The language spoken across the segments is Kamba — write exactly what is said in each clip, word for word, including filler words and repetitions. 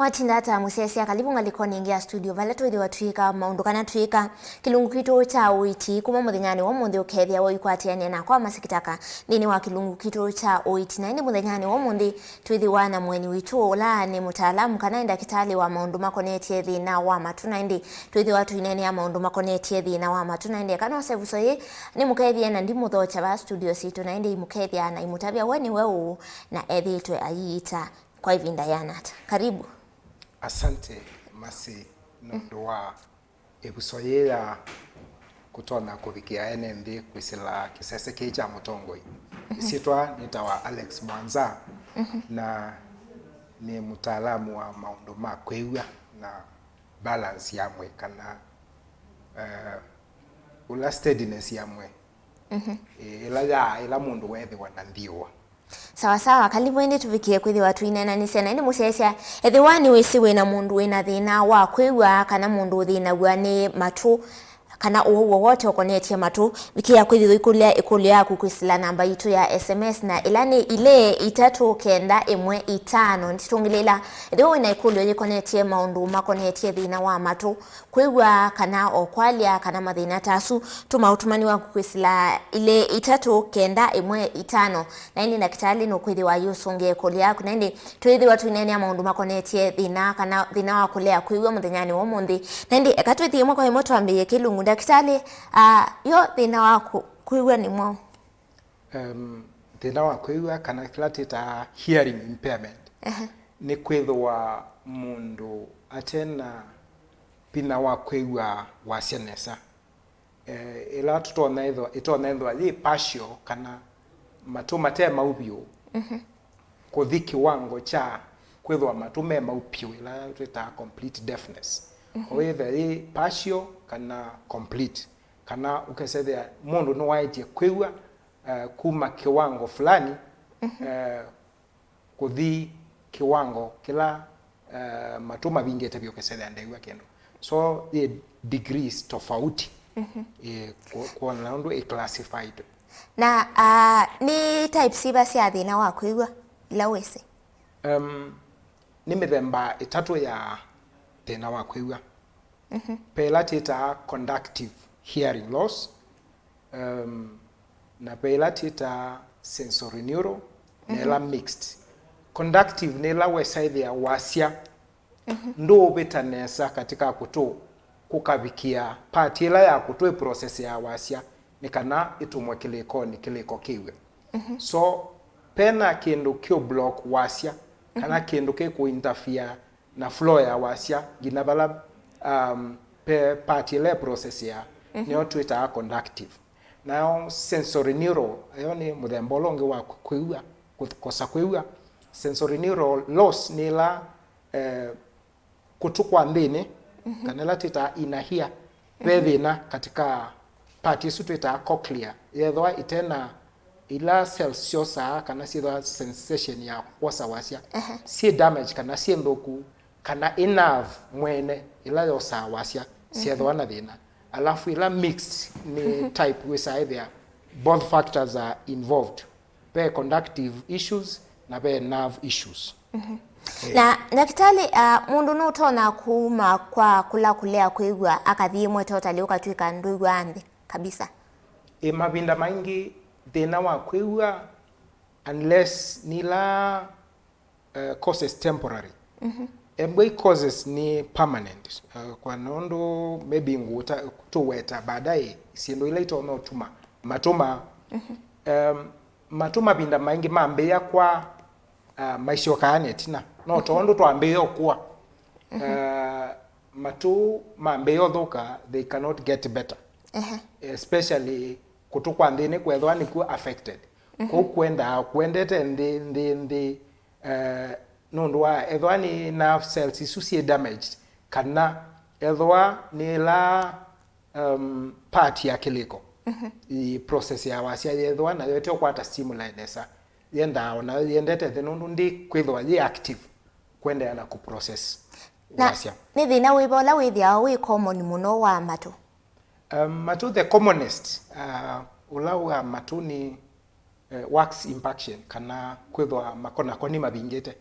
Watinda ata mũsyaĩĩsya? Kalivu ngalĩkonĩ ĩngĩ ya studio, vala twĩthĩwa twĩka maũndũ kana twĩka kĩlungu kitũ kya ũiiti. Kuma mũthenyanĩ wa ũmũnthĩ ũkethĩa ũikwatĩanĩa nakwa Masikitaka nthĩnĩ wa kĩlungu kitũ kya ũiiti. Na ĩndĩ mũthenyanĩ wa ũmũnthĩ twĩthĩwa na mũeni witũ ũla nĩ mũtaalamu kana nĩ ndakĩtalĩ wa maũndũ makonetye thĩna wa matũ. Na ĩndĩ twĩthĩwa tũineenea maũndũ makonetye thĩna wa matũ. Na ĩndĩ eka nose ĩvuso yĩĩ nĩmũkethye na ndimũthokya vaa studio sitũ, na ĩndĩ imũkethya na imũtavya we nĩwe ũũ na ethĩĩtwe aiita kwa ĩvinda yĩana ata. Karibu. Asante, Mercy, nũndũ wa ĩvuso yĩĩ ya kũtonya kũvikĩa ene nthĩ kwĩsĩla kĩsese kĩĩ kya mũtongoi. Ĩsyĩtwa nĩtawa Alex Mwanza, na nĩ mũtaalamu wa maũndũ ma kwĩw'a na balance ya mwĩĩ, kana, eh, ũla steadiness ya mwĩĩ, ĩ-, ĩla ya, ĩla mũndũ weethĩwa na nthiũa. Sawa sawa, kalivu ĩndĩ tũvikĩe kwĩthĩwa tũineenanĩsya na ĩndĩ mũsyaĩĩsya. Ethĩwa nĩwĩsĩ wĩna mũndũ wĩna thĩna wa kwĩw'a kana mũndũ ũthĩnaw'a nĩ matũ kana ũwau wowote ũkonetye matũ, vikĩa kwĩthĩwa ũikũlya ĩkũlyo yaku kwĩsĩla namba yitũ ya S M S, na ĩla nĩ ilĩ itatũ kenda ĩmwe itano. Nditũngĩlĩĩla, ethĩwa wĩna ĩkũlyo yĩkonetye maũndũ makonetye thĩna wa matũ, kwĩw'a kana o kwalya kana mathĩna ta asu, tũma ũtũmani waku kwĩsĩla ilĩ itatũ kenda ĩmwe itano. Na ĩndĩ ndakĩtalĩ nũkwĩthĩwa ayĩũsũngĩa ĩkũlyo yaku. Na ĩndĩ twĩthĩwa tũineenea maũndũ makonetye thĩna kana thĩna wa kũlea kwĩw'a mũthenyanĩ wa ũmũnthĩ. Na ĩndĩ eka twĩthĩe ĩmwe kwa ĩmwe twambĩĩe kĩlungu. Ndakĩtalĩ, ah, yo thĩna wa kũ-, kwĩw'a nĩ mwaũ? Em, thĩna wa kwĩw'a, kana kĩla twĩtaa hearing impairment, ehe, nĩ kwĩthĩwa mũndũ ate na vinya wa kwĩw'a wasya nesa. Eh, ĩla tũtonya ĩthwa, ĩtonya ĩthwa yĩ partial, kana matũ mate mau vyũ, mhm, kũthi kĩwango kya kwĩthĩwa matũ me mau vyũ, ĩla twĩtaa complete deafness. Mhm. Kwoou yĩthĩa yĩ partial kana complete, kana ũkesethĩa mũndũ nĩwaĩtye kwĩw'a, eh, kuma kĩwango fulani, mhm, eh, kũthi kĩwango kĩla, eh, matũ mavingĩte vyũ, ũkesethĩa ndew'a kĩndũ. So, yĩ degrees tofauti, mhm, eh, kũ-, kwona ũndũ ĩ classified. Na, ah, nĩ types iva sya thĩna wa kwĩw'a ila wĩsĩ? Em, nĩ mĩthemba ĩtatũ ya thĩna wa kwĩw'a. Mhm. Ve ĩla twĩtaa conductive hearing loss, um, na ve ĩla twĩtaa sensorineural, na ĩla, mhm, mixed. Conductive nĩ ĩla wesa ĩthĩa wasya, mhm, ndũũvĩta nesa katika kũtũ kũkavikĩa part ĩla ya kũtũ ĩ process ya wasya, nĩ kana ĩtũmwe kĩlĩkonĩ, kĩlĩko kĩw'e. Mhm. So, pena kĩndũ kĩũ block wasya, kana, mhm, kĩndũ kĩkũ interfere na flow ya wasya, nginya vala, um, pe part ĩla ĩ process ya, mhm, nĩyo twĩtaa conductive. Nayo sensorineural, ĩyo nĩ mũthemba ũla ũngĩ wa kwĩw'a, kũ-, kũkosa kwĩw'a. Sensorineural loss nĩ ĩla, eh, kũtũ kwa nthĩnĩ, mhm, kana ĩla twĩtaa inner ear, ve, mhm, thĩna katika part ĩsu twĩtaa cochlea, yethĩwa ĩtena ila cells syosaa kana syĩthwa sensation ya kwosa wasya, ehe, syĩ damage kana syĩ nthũku, kana ĩ nerve mwene ĩla yosaa wasya, mhm, syethĩwa na thĩna. Alafu ila mixed nĩ, mhm, type wĩsaa ĩthĩa both factors are involved. Ve conductive issues na ve nerve issues. Mhm. Eh. Na, ndakĩtalĩ, ah, mũndũ nũtonya kuma kwa kũla kũlea kwĩw'a akathi ĩmwe totally ũkatw'ĩka ndwĩw'aa nthĩ kabisa? Ĩ, mavinda maingĩ thĩna wa kwĩw'a, unless nĩ ila, eh, causes temporary. Mhm. Embwa i causes nĩ permanent. Eh, kwa nũndũ maybe ngũta tũweta baadaye syĩndũ ila itonya ũtuma matũ ma, mhm, em, matũ mavinda maingĩ mambĩĩa kwa, ah, maisyokaa na ĩtina. No, mhm, tondũ twambĩĩa ũkũa. Mhm. Eh, matũ mambĩĩa ũthũka, they cannot get better. Ehe. Especially kũtũ kwa nthĩnĩ kwethĩwa nĩkw'o affected. Mhm. Kũu kwendaa, kwendete nthĩ, nthĩ, nthĩ, eh, nũndũ wa ethĩwa nĩ nerve cells isu syĩ damaged, kana ethĩwa nĩ ĩla, um, part ya kĩlĩko, mhm, i process ya wasya yethĩwa nayo ĩteũkwata stimuli nesa, yendaa o nayo yendete nthĩ nũndũ ndĩ kwĩthĩwa yĩ active kũendeea na kũ process wasya. Na nĩ thĩna wĩva ũla wĩthĩawa wĩ common mũno wa matũ? Um, matũ, the commonest, uh, ũla wa matũ nĩ, eh, wax impaction, kana kwĩthwa makonakoni mavingĩte.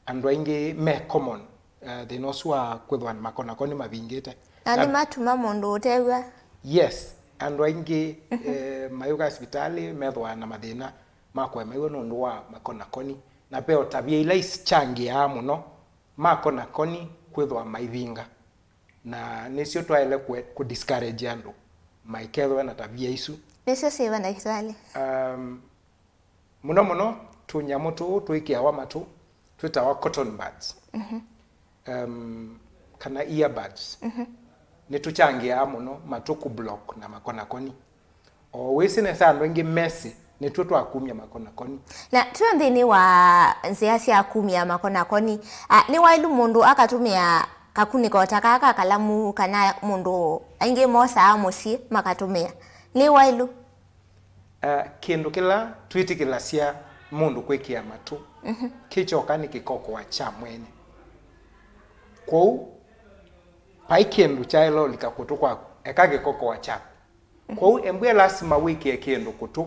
Andũ aingĩ me common eh, thĩna ũsu wa kwĩthwa makonakoni mavingĩte. Na nĩmatuma mũndũ ũtew'a? Yes, andũ aingĩ eh, mayũka sivitalĩ methĩwa na mathĩna ma kũemew'a nũndũ wa makonakoni, na ve o tavia ila ichangĩaa mũno makonakoni kwĩthwa maivinga, na nĩsyo twaĩle kũ, kũ discourage andũ maikethwe na tavia isu. Nĩsyo syĩva, ndakĩtalĩ? Um, mũno mũno tũnyamũ tũũ twĩkĩawa matũ twĩtawa cotton buds, um, kana earbuds, nĩtũchangĩaa mũno matũ kũ block na makonakoni. O wĩsĩ nesa andũ aingĩ mesĩ nĩtw'o twakumya makonakoni. Na twĩ nthĩnĩ wa nzĩa sya kumya makonakoni, a, nĩ waĩlu mũndũ akatũmĩa kakunĩko ta kaa ka kalamu kana mũndũ aingĩ mosaa mũsyĩ makatũmĩa? Nĩ waĩlu? A, kĩndũ kĩla twĩtĩkĩlasya mũndũ kwĩkĩa matũ kĩkyoka nĩ kĩkokoa kya mwene. Kwoou vai kĩndũ kyaĩle ũlika kũtũ kwaku, eka kĩkokoa kyaku. Kwoou embwĩa lasima wĩkĩe kĩndũ kũtũ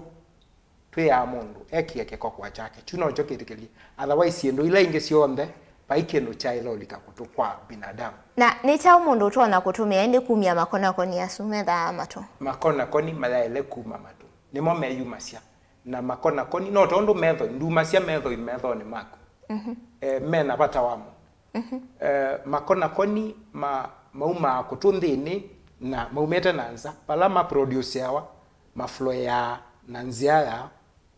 twĩaa mũndũ ekĩe kĩkokoa kyake. Kyu nokyo kĩtĩkĩlye. Otherwise syĩndũ ila ingĩ syonthe vai kĩndũ kyaĩle ũlika kũtũ kwa binadamu. Na nĩ kyaũ mũndũ ũtonya kũtũmĩa ĩndĩ kumya makonakoni asu methaa matũ? Makonakoni mayaĩle kuma matũ. Nĩmo meyumasya. Na makonakoni no tondũ methoi, ndumasya methoi methonĩ maku. Eh, mena vata wamo. Eh, makonakoni ma, maumaa kũtũ nthĩnĩ na maumĩte na nza, vala maproduceawa, mafloeaa na nzĩa ya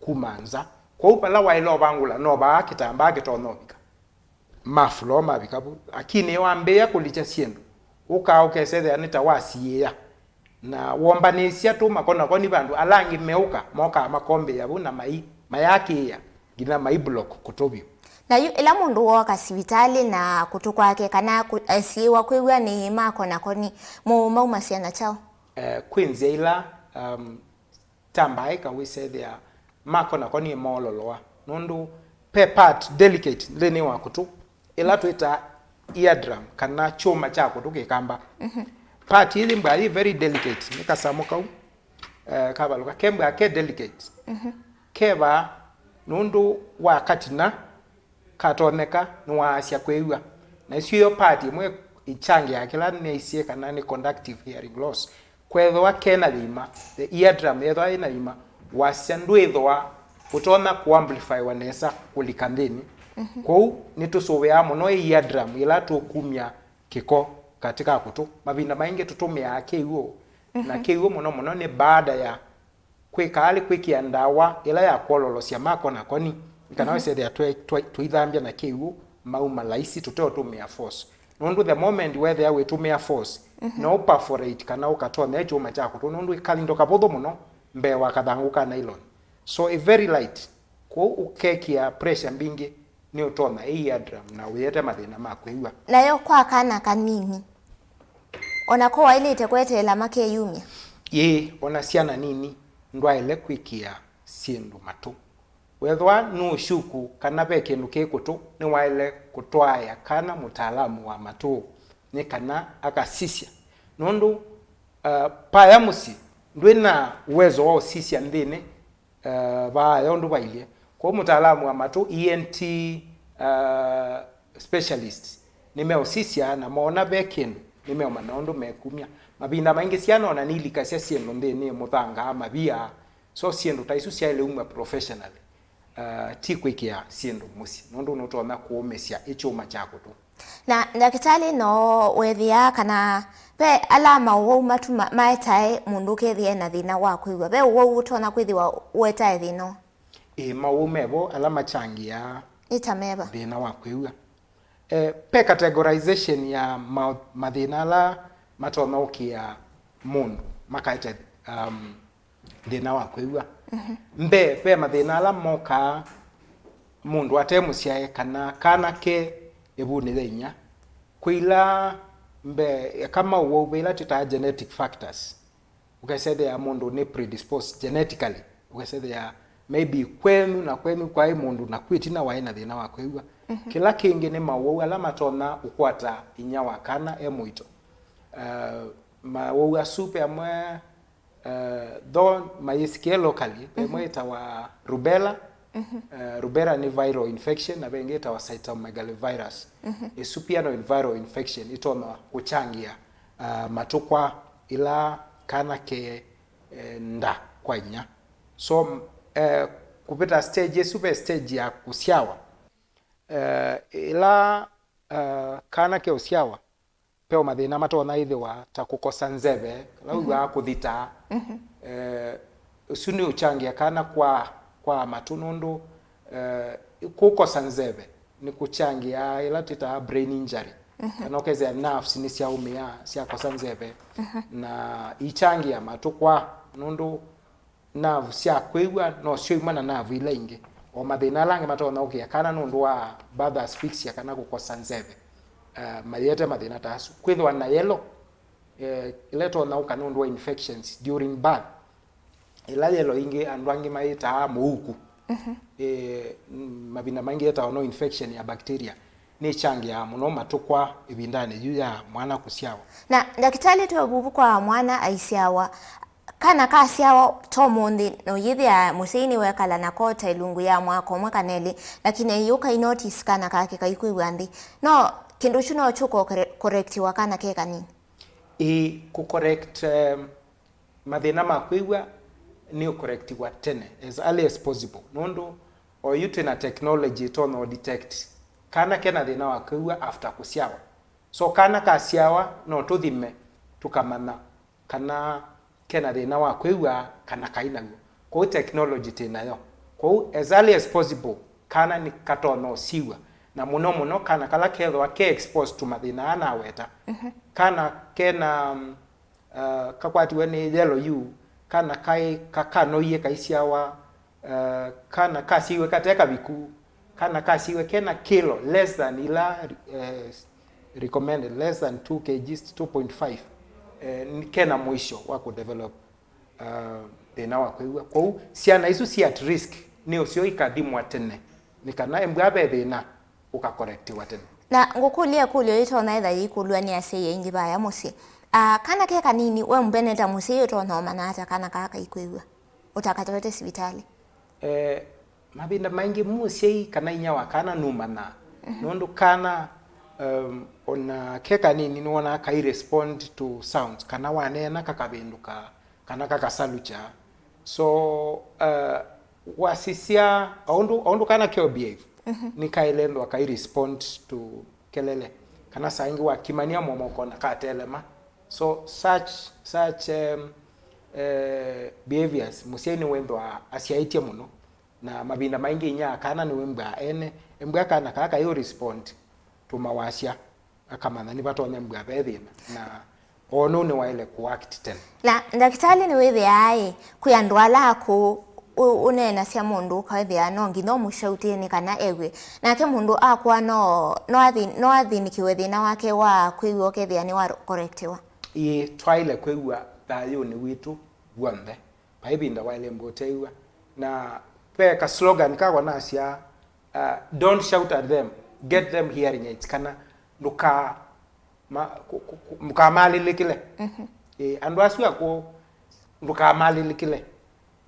kuma nza. Kwoou vala waĩle ũvangũla no vaa kĩtambaa kĩtonya ũvika. Mafloa mavika vu, lakini wambĩĩa kũlikya syĩndũ, ũkaa ũkesethĩa nĩ ta wasiĩĩa. Na wombanĩsya tũ makonakoni vandũ, ala angĩ meũka, mokaa makombĩĩa vu na mai, mayakĩĩa, nginya mai block kũtũ vyũ. Na yu ĩla mũndũ wooka sivitalĩ na kũtũ kwake kana kũ- asiĩĩwa kwĩw'a nĩ makonakoni, mo- maumasya na kyaũ? Eh, kwĩ nzĩa ila, um, ta mbaĩ kawĩsethĩa makonakoni moololoa, nũndũ ve part delicate nthĩnĩ wa kũtũ, ĩla twĩtaa eardrum, kana kyũma kya kũtũ kĩkamba. Part ĩĩ mbwa yĩ very delicate, nĩ kasamũ kau, eh, kavalũka, ke mbwa ke delicate. Kevaa nũndũ wa katina katonyeka nĩwaasya kwĩw'a. Na ĩsu yo part ĩmwe ĩchangĩaa kĩla nĩnaisye kana nĩ conductive hearing loss. Kwethĩwa kena thĩima, the eardrum yethĩwa yĩna thĩima, wasya ndwĩthĩwa ũtonya kũamplifywa nesa kũlika nthĩnĩ. Kwoou nĩtũsũvĩaa mũno ĩ eardrum yĩla tũkumya kĩko katĩ ka kũtũ. Mavinda maingĩ tũtũmĩaa kĩw'ũ, na kĩw'ũ mũno mũno nĩ baada ya kwĩka alĩ kwĩkĩa ndawa ĩla ya kwololosya makonakoni, nĩ kana wĩsethĩa twe- twe- tũithambya na kĩw'ũ mauma laisi tũteũtũmĩa force. Nũndũ the moment wethĩa wĩtũmĩa force, no perforate kana ũkatonya kyũma kya kũtũ, nũndũ ĩ kalindo kavũthũ mũno mbee wa kathangũ ka nylon. So ĩ very light, kwoou ũkekĩa pressure mbingĩ nĩũtonya ĩ eardrum na ũyĩete mathĩna ma kwĩw'a. Nayo kwa kana kanini, o nako waĩlĩte kweteela makeyumya? Ĩĩ, o na syana nini ndwaĩle kwĩkĩa syĩndũ matũ. Wethĩwa nũũshuku kana ve kĩndũ kĩ kũtũ, nĩwaĩle kũtwaĩa kana mũtaalamu wa matũ nĩ kana akasisya, nũndũ, uh, vaya mũsyĩ ndwĩ na uwezo wa ũsisya nthĩnĩ, uh, vaaya ũndũ vailye. Kwoou mũtaalamu wa matũ, E N T, uh, specialist, nĩmeũsisya na moona ve kĩndũ, nĩmeũmanya ũndũ mekumya. Mavinda maingĩ syana o na nĩilikasya syĩndũ nthĩnĩ, mũthanga, mavia, so syĩndũ ta isu syaĩle umw'a professionally, uh, ti kwĩkĩa syĩndũ mũsyĩ, nũndũ nũtonya kũũmĩsya ĩ kyũma kya kũtũ. Na ndakĩtalĩ no wethĩaa kana ve ala maũwau matuma maetae mũndũ ũkethĩa ena thĩna wa kwĩw'a? Ve ũwau ũtonya kwĩthĩwa ũetae thĩna ũũ? Ĩĩ, maũwau mevo ala machangĩaa nĩ ta meva? Thĩna wa kwĩw'a. Eh, ve categorization ya ma, mathĩna ala matonya ũkĩa mũndũ makaete, um, thĩna wa kwĩw'a. Mbee, ve mathĩna ala mokaa mũndũ ate mũsyae kana kana ke ĩvunĩ ya inyia. Kwĩ ila mbee, eka maũwau ve ila twĩtaa genetic factors. Ũkesethĩa mũndũ nĩ predisposed genetically. Ũkesethĩa maybe kwenyu na kwenyu kwaĩ mũndũ naku ĩtina waĩ na thĩna wa kwĩw'a. Kĩla kĩngĩ nĩ maũwau ala matonya ũkwata inyia wa kana e mũito. Uh, maũwau asu ve amwe, uh, though mayĩsikie locally, ve ĩmwe ĩtawa rubella, Eh, rubella nĩ viral infection, na ve ĩngĩ ĩtawa cytomegalovirus. Ĩsu pia no viral infection, ĩtonya kũkyangĩa, ah, matũkwa ĩla kana ke, eh, nda kwa inya. So, eh, kũvĩta stage ĩsu, ve stage ya kũsyawa. Eh, ĩla, eh, kana ke ũsyawa, ve mathĩna matonya ĩthĩwa ta kũkosa nzeve, vala wĩw'aa kũthita. Eh, ũsu nĩ ũkyangĩa kana kwa, kwa matũ nũndũ, eh, kũkosa nzeve nĩ kũkyangĩa ĩla twĩtaa brain injury. Kana ũkethĩa nerves nĩsyaũmĩa, syakosa nzeve. Na ikyangĩa matũkwa nũndũ nerve sya kwĩw'a no syoimwa na nerve ila ingĩ. O mathĩna ala angĩ matonya ũkĩa kana nũndũ wa birth asphyxia kana kũkosa nzeve, eh, mayĩete mathĩna ta asu. Kwĩthĩwa na yellow, eh, ĩla ĩtonya ũka nũndũ wa infections during birth. Ĩla yellow ĩngĩ andũ angĩ mayĩtaa mũuku. Eh, mm, mavinda maingĩ yĩtawa no infection ya bacteria. Nĩkyangĩaa mũno matũkwa ĩvindanĩ yu ya mwana kũsyawa. Na ndakĩtalĩ, twĩ vuvu kwa mwana aisyawa, kana kasyawa to mũnthĩ, na ũyĩthĩa mũsyai nĩwekala nako ta ĩlungu ya mwaka ũmwe kana elĩ, lakini aiũka i notice kana kake kaikwĩw'a nthĩ. No kĩndũ kyu no kyũka corre-, correctiwa kana ke kanini? Ĩĩ, kũ correct, um, mathĩna ma kwĩw'a nĩ ũcorrectiwa tene, as early as possible. Nũndũ oyu twĩ na technology ĩtonya ũ detect kana kena thĩna wa kwĩw'a after kũsyawa. So kana kasyawa no tũthime, tũkamanya kana kena thĩna wa kwĩw'a kana kai naw'o. Kwoou technology twĩ nayo. Kwoou as early as possible, kana nĩ katonya ũsiw'a. Na mũno mũno kana kala kethĩwa ke exposed to mathĩna aa naweta. Kana kena, um, uh, kakwatiwe nĩ yellow yu, kana kai, ka-, kanoie kaisyawa, uh, kana kasyiwe kate kaviku, kana kasyiwe kena kilo less than ila, uh, recommended, less than two kilograms, two point five, uh, kena mũisyo wa kũdevelop, uh, thĩna wa kwĩw'a. Kwoou syana isu syĩ at risk nĩ ũseo ikathimwa tene, nĩ kana embwa ve thĩna ũkakorektiwa tene. Na ngũkũlye ĩkũlyo yĩtonya ĩtha yĩkũlw'a nĩ asyai aingĩ vaya mũsyĩ. Ah, kana ke kanini, we mbene ta mũsyai ũtonya ũmanya ata kana kaa kaikwĩw'a ũtakatwete sivitalĩ? Eh, mavinda maingĩ mũsyai kana inya wa kana nũmanyaa. Nũndũ kana, um, ona ke kanini nĩwonaa kai respond to sounds, kana waneena kakavĩndũka, kana kakasalukya. So, uh, wasisya, o ũndũ, o ũndũ kana keo behave, nĩkaĩle ethĩwa kai respond to kelele. Kana saa ingĩ wakimania mũomo ũkona katelema. So, such, such, um, eh, behaviors, mũsyai nĩwĩthĩwa asyaĩtye mũno. Na mavinda maingĩ inya kana nĩwĩmbwaa ene, embwa kana kaa kai ũ respond to mawasya, akamanya nĩvatonya mbwa ve thĩna, na onou nĩwaĩle kũact tene. Na ndakĩtalĩ nĩwĩthĩaa ĩ, kwĩ andũ ala akũũ ũ-, ũneenasya mũndũ ũkawĩthĩa no nginya ũmũsyautĩe nĩ kana ew'e, nake mũndũ akũa no, no athi-, no athĩnĩkĩwe thĩna wake wa kwĩw'a ũkethĩa nĩwakorektiwa? Ĩĩ, twaĩle kwĩw'a thayũnĩ witũ w'onthe. Vai ĩvinda waĩle mbũteew'a. Na ve ka slogan kakwa nasya, uh, "Don't shout at them, get them hearing aids," kana ndũka-, ma-, ku-, ku-, ku-, ndũkamalĩlĩkĩle. Ĩĩ, andũ asu akũũ ndũkamalĩlĩkĩle.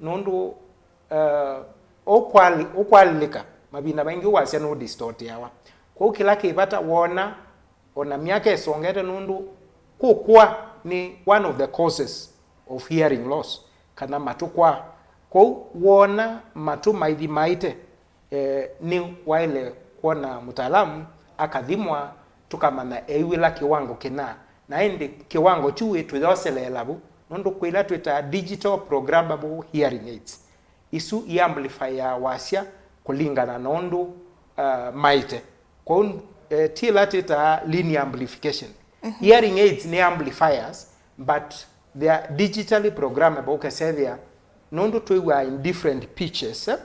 Nũndũ, uh, ũkwali-, ũkwalĩlĩka, mavinda maingĩ wasya nũdistorteawa. Kwoou kĩla kĩ vata wona, ona myaka ĩsongete, nũndũ kũkũa nĩ one of the causes of hearing loss, kana matũ kwaa. Kwoou woona matũ maithimaĩte, eh, nĩ waĩle kwona mũtaalamu akathimwa, tũkamanya eiw'ĩla kĩwango kĩna. Na ĩndĩ kĩwango kyu ĩ tũyoseleela vu, nũndũ kwĩ ila twĩtaa digital programmable hearing aids. Isu iamplifyaa wasya kũlingana na ũndũ, uh, maĩte. Kwoou, eh, ti ĩla twĩtaa linear amplification. Hearing aids nĩ amplifiers, but they are digitally programmable, ũkesethĩa nũndũ twĩw'aa in different pitches, eh?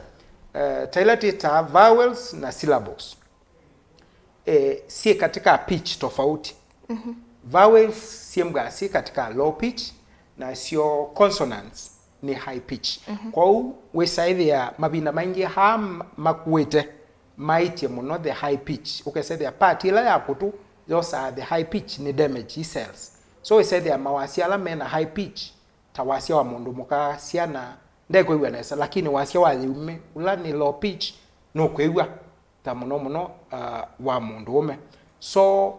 Eh, ta ila twĩtaa vowels na syllables. Eh, syĩ katika pitch tofauti. Vowels syĩmbwaa syĩ katika low pitch, nasyo consonants nĩ high pitch. Kwoou wĩsaĩthĩa mavinda maingĩ aa ma-, makuĩte maĩtye mũno the high pitch. Ũkesethĩa part ĩla ya kũtũ yosaa the high pitch nĩ damage i cells. So wĩsethĩa mawasya ala mena high pitch, ta wasya wa mũndũ mũka, syana, ndekwĩw'a nesa, lakini wasya wa yĩume, ũla nĩ low pitch, nũkwĩw'a, ta mũno mũno, uh, wa mũndũũme. So,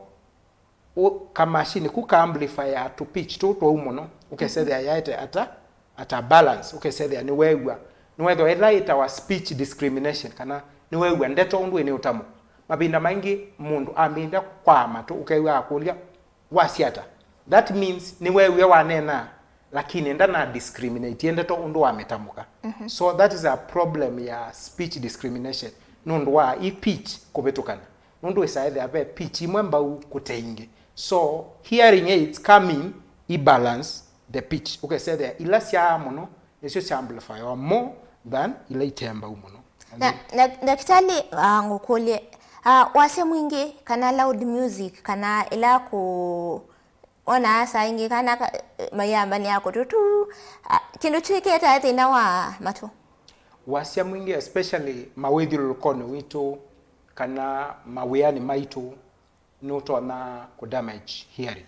ũ-, kamashini ku ka amplify tũ pitch tũu twou mũno, ũkesethĩa yaete ata, ata balance, ũkesethĩa nĩweew'a, nĩwethwa ĩla ĩtawa speech discrimination, kana nĩweew'a ndeto ũndũ ĩnĩ ũtamo. Mavinda maingĩ mũndũ amĩndya kwa matũ, ũkew'a akũlya, "Wasya ata?" That means nĩweew'e wanena, lakini ndana discriminate ndeto ũndũ wamĩtamũka. So that is a problem ya speech discrimination, nũndũ wa i pitch kũvĩtũkana. Nũndũ wĩsaĩthĩa ve pitch imwe mbau kũte ingĩ. So, hearing aids come in, i balance the pitch. Ũkesethĩa ila syaa mũno nĩsyo sya amplifywa more than ila ite mbau mũno. Na, na, ndakĩtalĩ, ah, ngũkũlye, ah, wasya mwingĩ kana loud music kana ĩla kũ-, ona saa ingĩ kana ka-, mayambanĩa kũtutu, ah, kĩndũ twĩkĩte thĩna wa matũ? Wasya mwingĩ, especially mawĩthyũlũlũkonĩ witũ kana mawĩanĩ maitũ, nũtonya kũ damage hearing.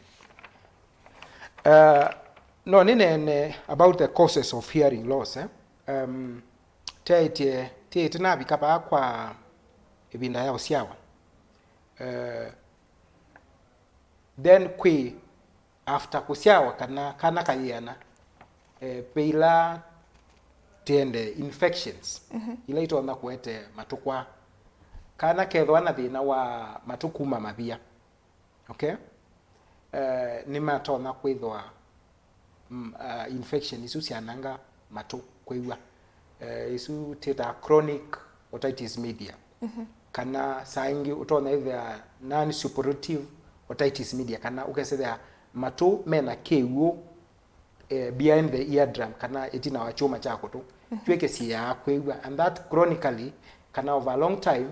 Uh, no nĩneene about the causes of hearing loss, eh? Um, tyaĩtye, tyaĩtye navika vaa kwa ĩvinda ya ũsyawa. Uh, then kwĩ after kũsyawa kana kana kayĩana, eh, ve ila tiende infections, ila itonya kũete matũkwa. Kana kethwa na thĩna wa matũ kuma mavia. Okay? Eh, nĩmatonya kwĩthwa, mm, uh, infection isu syananga matũ kwĩw'a. Eh, isu twĩtaa chronic otitis media. Kana saa ingĩ ũtonya ĩthĩa non-suppurative otitis media, kana ũkesethĩa matũ mena kĩw'ũ, eh, behind the eardrum, kana ĩtina wa kyũma kya kũtũ. Kyũkĩsĩaa kwĩw'a, and that chronically, kana over a long time,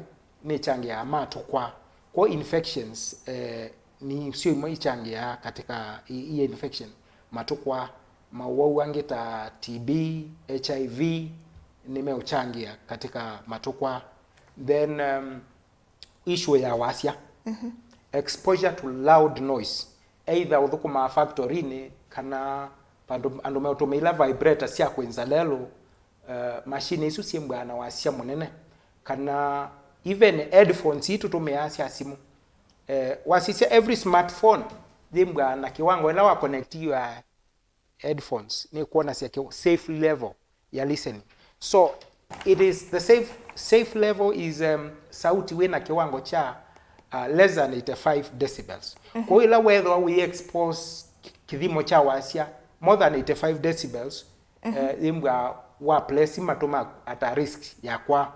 nĩkyangĩaa matũkwa. Kwa infections, eh, nĩsyo imwe ikyangĩaa katika i, i infection, matũkwa. Mawau angĩ ta T B, H I V, nĩmeũkyangĩa katika matũkwa. Then, um, issue ya wasya. Exposure to loud noise. Either ũthũkũmaa factory-inĩ kana vandũ andũ meũtũmĩa ila vibrator sya kwĩnza lelũ, uh, machine isu syĩmbwaa na wasya mũnene. Kana even headphones ii tũtũmĩaa sya simũ. Eh, wasisya every smartphone yĩmbwaa na kĩwango ĩla wa connect your headphones, nĩ kwonasya kĩ safe level ya listening. So it is the safe, safe level is, um, sauti wĩ na kĩwango kya, uh, less than eighty-five decibels. Kwoou ĩla weethĩwa wĩ expose kĩ-, kĩthimo kya wasya more than eighty-five decibels, eh, yĩmbwaa wa place matũ maku at a risk ya kwa.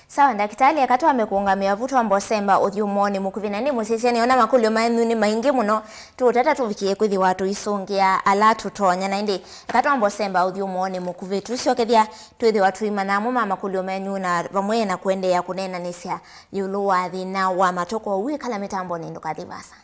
Sawa, ndakĩtalĩ, eka twambe kũũngamĩa vu twamba ũsemba ũthyũmũonĩ mũkuvĩ. Na nĩ mũsisya nĩona makũlyo menyu nĩ maingĩ mũno. Tũũtata tũvikĩe kwĩthĩwa tũisũngĩa ala tũtonya. Na ĩndĩ, eka twamba ũsemba ũthyũmũonĩ mũkuvĩ. Tũsyokethya twĩthĩwa tũimanya amwe ma makũlyo menyu na vamwe na kũendeea kũneenanĩsya ĩũlũ wa thĩna wa matũkwa. Wĩkala mĩtambonĩ, ndũkathi vaasa.